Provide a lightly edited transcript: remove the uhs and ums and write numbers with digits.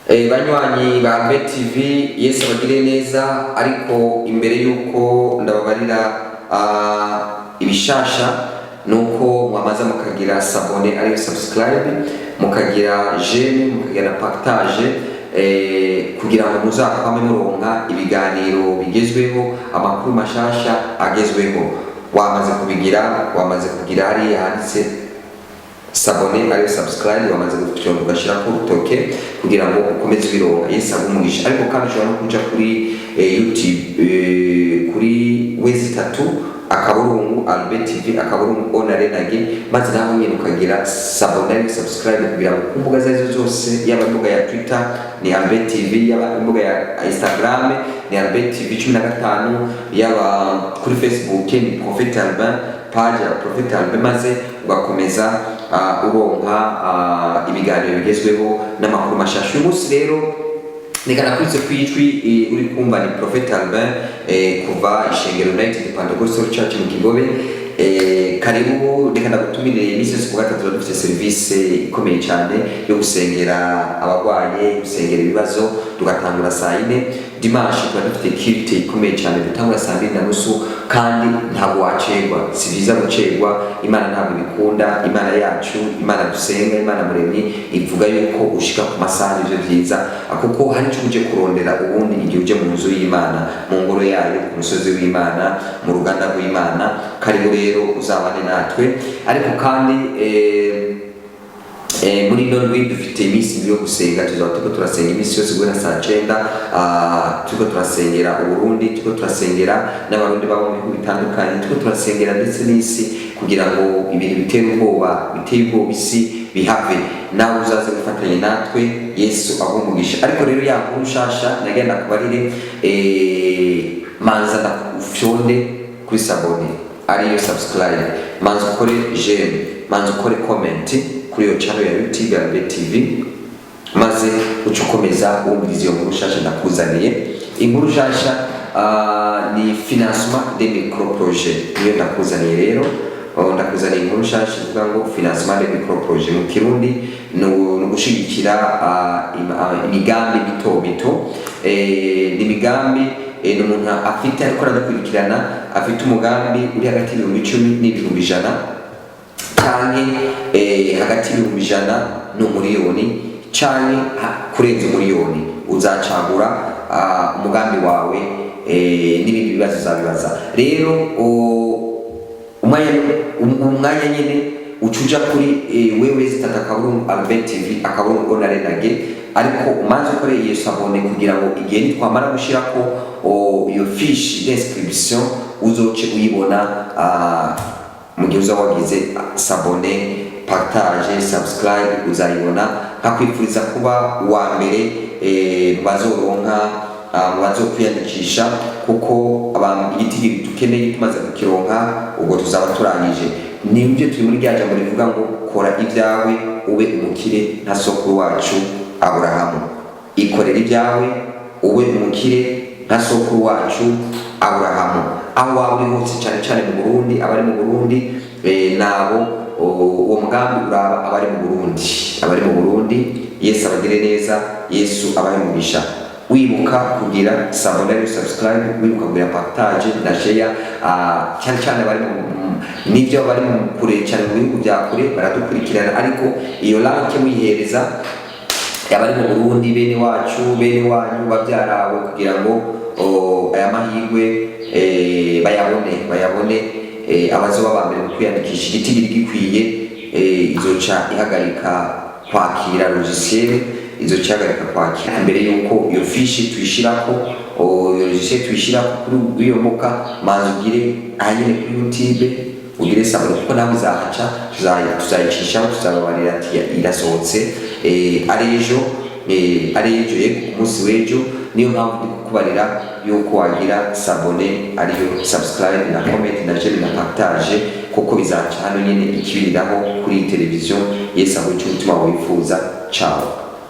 Banywanyi ba Albert TV, Yesu abagire neza. Ariko imbere y'uko ndababarira ibishasha, nuko mwamaze mukagira s'abonner, ariyo subscribe, mukagira j'aime, mukagira na partage, kugira ngo muzakwame muronka ibiganiro bigezweho, amakuru mashasha agezweho. Wamaze kubigira, wamaze kugira hariya handitse s'abonner, ariyo subscribe, wamaze gufyonda ugashyirako urutoke kugira ngo ukomeze ubironka. Yesu aguhe umugisha. Ariko kandi ushobora no kuja kuri YouTube, kuri www.albertv.onarenage, maze naho nyine ukagira s'abonner, ariyo subscribe, kugira ngo ku mbuga zarizo zose, yaba imbuga ya Twitter ni Albert TV, yaba imbuga ya Instagram ni Albert TV 15, yaba kuri Facebook ni Prophet Albin, page ya Prophet Albin, maze ugakomeza uronka ibiganiro bigezweho n'amakuru mashasha. Uyu munsi rero reka nakuritse ku ijwi uri kumva ni Prophet Albin, kuva ishengero United Pentecostal Church mu Kigobe. Karibu, reka ndagutumire. Iminsi yose ku gatatu tuba dufite serivisi ikomeye cyane yo gusengera abarwaye, gusengera ibibazo, tugatangura saa 4. Dimanche tuba dufite culte ikomeye cyane, dutangura saa 2:30, kandi ntabwo wacerwa. Si byiza gucerwa, Imana ntabwo ibikunda. Imana yacu, Imana dusenga, Imana Muremyi, ivuga yuko ushika ku masaha nivyo byiza, kuko hari icyo uje kurondera ubundi igihe uje mu nzu y'Imana, mu ngoro yayo, ku musozi w'Imana, mu ruganda rw'Imana. Karibu rero, uzabane natwe. Ariko kandi muri ino ndwi dufite iminsi 2 yo gusenga. Tuzaba turiko turasenga iminsi yose guhera saa 9. Turiko turasengera Uburundi, turiko turasengera n'Abarundi baba mu bihugu bitandukanye, turiko turasengera ndetse n'isi kugira ngo ibintu bitera ubwoba, biteye ubwoba isi bihave. Nawe uzaze gufatanya natwe. Yesu aguhe umugisha. Ariko rero ya nkuru nshasha nagenda kubarire, manza ndakufyonde kuri s'abonner, ariyo subscribe, manza ukore j'aime, manza ukore comment kuri iyo channel ya YouTube ya Albert TV, maze uca ukomeza wumviriza iyo nkuru nshasha ndakuzaniye. Inkuru nshasha ni financement des micro projets, niyo ndakuzaniye rero. Oh, ndakuzaniye inkuru nshasha ivuga ngo financement des micro projets, mu Kirundi ni ugushigikira imigambi mito mito. Ni imigambi, ni umuntu afite, ariko aradukurikirana, afite umugambi uri hagati y'ibihumbi 10 n'ibihumbi 100, canke hagati y'ibihumbi 100 n'umuriyoni, canke kurenza umuriyoni. Uzacagura umugambi wawe, n'ibindi bibazo uzabibaza rero. Umwanya nyene uca uja kuri www.albertv.onarenage, ariko umanze ukore iyo s'abonner kugira ngo igihe nitwamara gushirako iyo fiche d'inscription uzoce uyibona. Mu gihe uza wagize s'abonner, partage, subscribe, uzayibona. Nkakwifuriza kuba uwa mbere mu bazoronka, mu bazokwiyandikisha, kuko igitigiri dukeneye tumaze kukironka, ubwo tuzaba turangije. Nibyo, turi muri rya jambo rivuga ngo kora ibyawe ube umukire nka sokuru wacu Aburahamu. Ikorera ibyawe ube umukire nka sokuru wacu Aburahamu. Aho waba uri hose, cyane cyane mu Burundi, abari mu Burundi, nabo uwo mugambi uraba abari mu Burundi. Abari mu Burundi, Yesu abagire neza, Yesu abahe umugisha. Wibuka kugira s'abonner, subscribe, wibuka kugira partage na share, cyane cyane bari mu nibyo, bari mu kure cyane, mu bihugu bya kure baradukurikirana, ariko iyo link muyihereza abari mu Burundi, bene wacu, bene wanyu, babyarawe, kugira ngo aya mahirwe bayabone, bayabone. Abazoba ba mbere mu kwiyandikisha, igitigiri gikwiye, izoca ihagarika kwakira, logiciel izoca ihagarika kwakira mbere yuko iyo fiche tuyishirako, iyo logiciel tuyishirako kuri iyo mbuga. Manza ugire ahanyene kuri YouTube, ugire s'abonner, kuko nawe izahaca, tuzayicishaho, tuzababarira ati irasohotse, ari ejo, ari ejo, yego, ku munsi w'ejo. Niyo mpamvu ndi kukubarira yuko wagira s'abonner, ariyo subscribe, na comment, na j'aime, na partage, kuko bizaca hano nyene ikibiriraho kuri iyi televiziyo. Yesu aho icyo umutima wawe wifuza. Ciao.